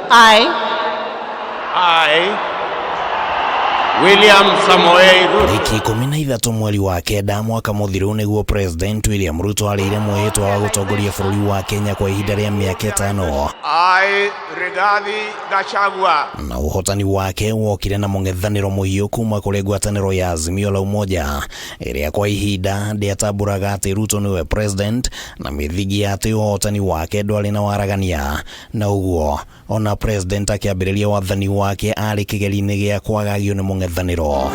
I, I, William Samoei Ruto, Tarĩki 13 mweri wa 9 mwaka mũthiru nĩguo President William Ruto arĩire mwĩhĩtwa wa gũtongoria bũrũri wa Kenya kwa ihinda rĩa mĩaka 5. I, Rigathi Gachagua, Na ũhotani wake wokire na mũng'ethanĩro mũhiũ kuma kũrĩ ngwatanĩro ya Azimio la Umoja ĩrĩa kwa ihinda ndĩatambũraga atĩ Ruto nĩwe president na mĩthingi ya atĩ ũhotani wake ndwarĩ na waragania, na ũguo ona president akĩambĩrĩria wathani wake arĩ kĩgeri-inĩ gĩa kwagagio nĩ mũng'ethanĩro.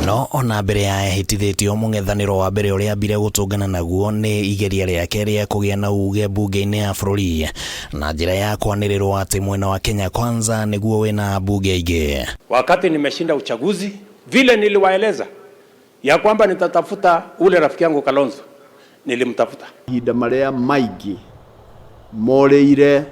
No ona mbere ya ehĩtithĩtio, mũng'ethanĩro wa mbere ũrĩa ambire gũtũngana naguo nĩ igeria rĩake rĩa kũgĩa na uge mbunge-inĩ ya bũrũri na njĩra ya kwanĩrĩrwo atĩ mwena wa Kenya Kwanza nĩguo wĩna ambunge aingĩ. Wakati nimeshinda uchaguzi, vile niliwaeleza ya kwamba nitatafuta ule rafiki yangu Kalonzo, nilimtafuta. Mahinda marĩa maingĩ morĩire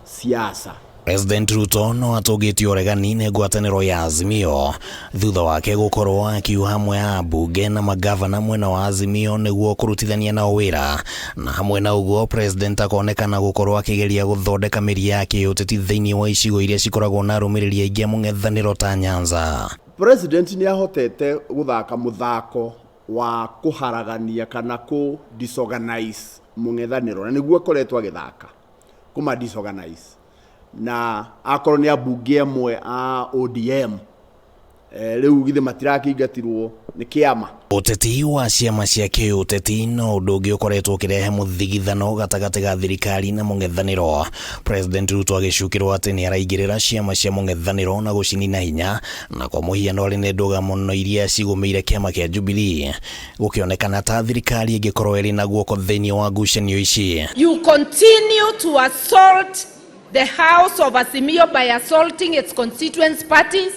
siasa. President Ruto no atũngĩtio ũregani nĩ ngwatanĩro ya Azimio thutha wake gũkorwo akiuga hamwe a ambunge na magavana mwena wa Azimio nĩguo kũrutithania nao wĩra, na hamwe na ũguo president akonekana gũkorwo akĩgeria gũthondeka mĩri ya kĩũteti thĩinĩ wa icigo iria cikoragwo na arũmĩrĩri aingĩ a mũng'ethanĩro ta Nyanza. President nĩ ahotete gũthaka mũthako wa kũharagania kana kũ disorganize mũng'ethanĩro, na nĩguo akoretwo agĩthaka kũma disorganize, na akorwo nĩ ambunge amwe a ODM, rĩu githĩ matirakĩingatirwo nĩ kĩama. Ũteti wa ciama cia kĩũteti no ũndũ ũngĩ ũkoretwo ũkĩrehe mũthigithano gatagatĩ ga thirikari na mũng'ethanĩro. President Ruto agĩcukĩrwo atĩ nĩ araingĩrĩra ciama cia mũng'ethanĩro na gũcinina hinya, na kwa mũhiano arĩ nĩ ndũgamo iria cigũmĩire kĩama kĩa Jubilee, gũkĩonekana ta thirikari ĩngĩkorwo ĩrĩ na guoko thĩinĩ wa ngucanio ici. You continue to assault the House of Azimio by assaulting its constituent parties.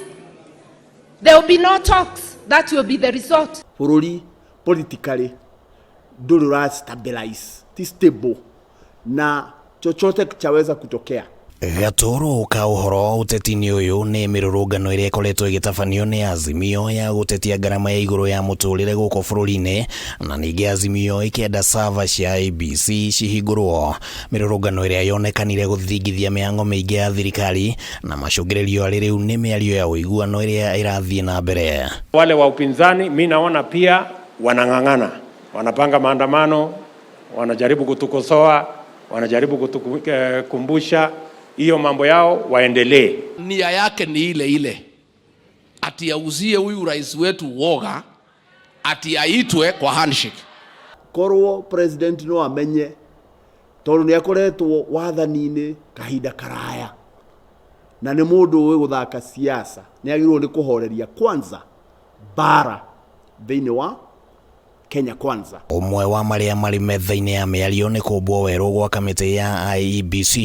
There will be no talks. That will be the result. Bũrũri politically ndũrĩ ũra stabilize, ti stable, na chochote chaweza kutokea. Gatũrũ ka ũhoro ũteti-inĩ ũyũ nĩ mĩrũrũngano ĩrĩa ĩkoretwo ĩgĩtabanio nĩ Azimio ya gũtetia ngarama ya igũrũ ya mũtũrĩre gũkũ bũrũri-inĩ, na ningĩ Azimio ĩkĩenda server cia IEBC cihingũrwo, mĩrũrũngano ĩrĩa yonekanire gũthingithia mĩhang'o mĩingĩ ya thirikari, na macũngĩrĩrio arĩ rĩu nĩ mĩario ya ũiguano ĩrĩa ĩrathiĩ na mbere. Wale wa upinzani mi naona pia wanang'ang'ana, wanapanga maandamano, wanajaribu kutukosoa, wanajaribu kutukumbusha hiyo mambo yao, waendelee. Nia yake ni ile ile, ati auzie huyu rais wetu woga, ati aitwe kwa handshake. Korwo president no amenye, tondũ nĩ akoretwo wathani-inĩ kahinda karaya na nĩ mũndũ ũĩ gũthaka siasa, nĩ agĩrĩirwo nĩ kũhoreria kwanza bara thĩinĩ wa Kenya Kwanza. Ũmwe wa marĩa marĩ metha-inĩ ya mĩario nĩ kũmbwo werũ gwa kamĩtĩ ya IEBC,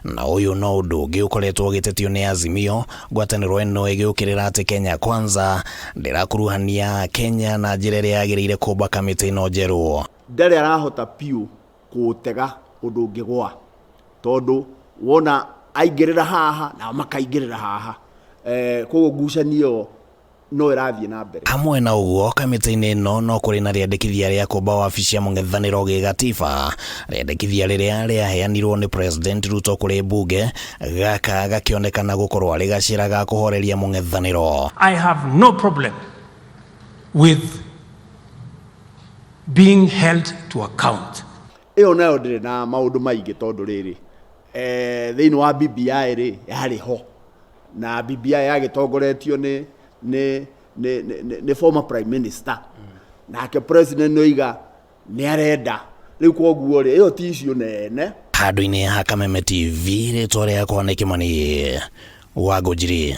na ũyũ no ũndũ ũngĩ ũkoretwo ũgĩtetio nĩ Azimio, ngwatanĩro ĩno ĩgĩũkĩrĩra atĩ Kenya Kwanza ndĩrakuruhania Kenya na njĩra ĩrĩa yagĩrĩire kũmba kamĩtĩ ĩno njerũ. Ndarĩ arahota piũ kũũtega ũndũ ũngĩgwa, tondũ wona aingĩrĩra haha nao makaingĩrĩra haha, koguo ngucanio ĩyo no ĩrathiĩ na mbere. Hamwe na ũguo, kamĩtĩ-inĩ ĩno no kũrĩ na rĩendekithia rĩa kũmba wabici ya mũng'ethanĩro gĩgatiba, rĩendekithia rĩrĩa rĩaheanirwo nĩ President Ruto kũrĩ mbunge, gaka gakĩonekana gũkorwo arĩ gacĩra ga kũhoreria mũng'ethanĩro. I have no problem with being held to account. Ĩyo nayo ndĩrĩ na maũndũ maingĩ, tondũ rĩrĩ, thĩinĩ wa BBI rĩ, yarĩ ho, na BBI yagĩtongoretio nĩ former prime minister, nake president nĩoiga nĩ arenda rĩu, koguo rĩ, ĩyo ti issue nene. Handũ-inĩ ha Kameme TV, rĩtwa rĩakwa nĩ Kĩmani wa Ngũnjiri.